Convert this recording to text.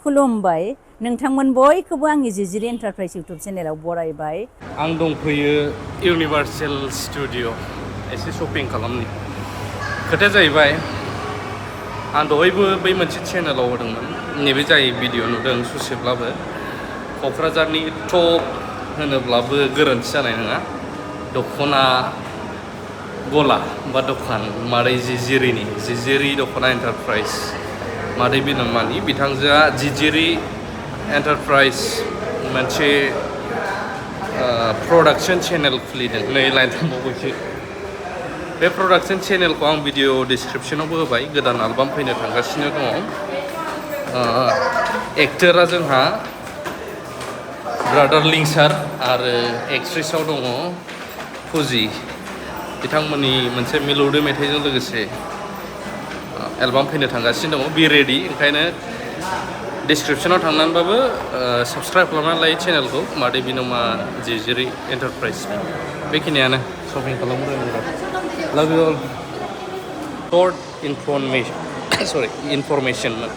खुलुमबाय नोंथांमोन बयखौबो आंनि जिजिरि एन्टारप्राइज इउटुब चेनेलाव बरायबाय। आं दंफैयो इउनिभार्सेल स्टुडिअ एसे शपिं खालामनि। खोथाया जाहैबाय आं दहायबो बै मोनसे चेनेलाव होदोंमोन, नैबे जाय भिडिअ नुदों ससेब्लाबो क'क्राझारनि टप होनोब्लाबो गोरोन्थि जानाय नङा। दख'ना गला बा दखान मादै जिजिरि दख'ना एन्टारप्राइज मादै बिनामानि बिथांजोआ जिजिरि एन्टारप्राइज मोनसे प्रडाक्सन चेनेल खुलिदों। नै लाइन थांबावबायसो। बे प्रडाक्सन चेनेलखौ आं भिडिअ डिसक्रिपसनावबो होबाय। गोदान एलबाम फैनो थांगासिनो दङ। एक्टरा जोंहा ब्रादार लिंसार आरो एक्ट्रेसाव दङ फुजि। बिथांमोननि मोनसे मिलौदो मेथाइजों लोगोसे एलबाम फैनो थांगासिनो दङ। बि रेडि। ओंखायनो डिसक्रिपसनाव थांनानैबाबो साबस्क्राइब खालामनानै लायो चेनेलखौ मादै बिनमा जिजिरि एन्टारप्राइज। बेखिनियानो शपिं खालामनो लाभ इउ अल। सर्ट इनफरमेसनमोन।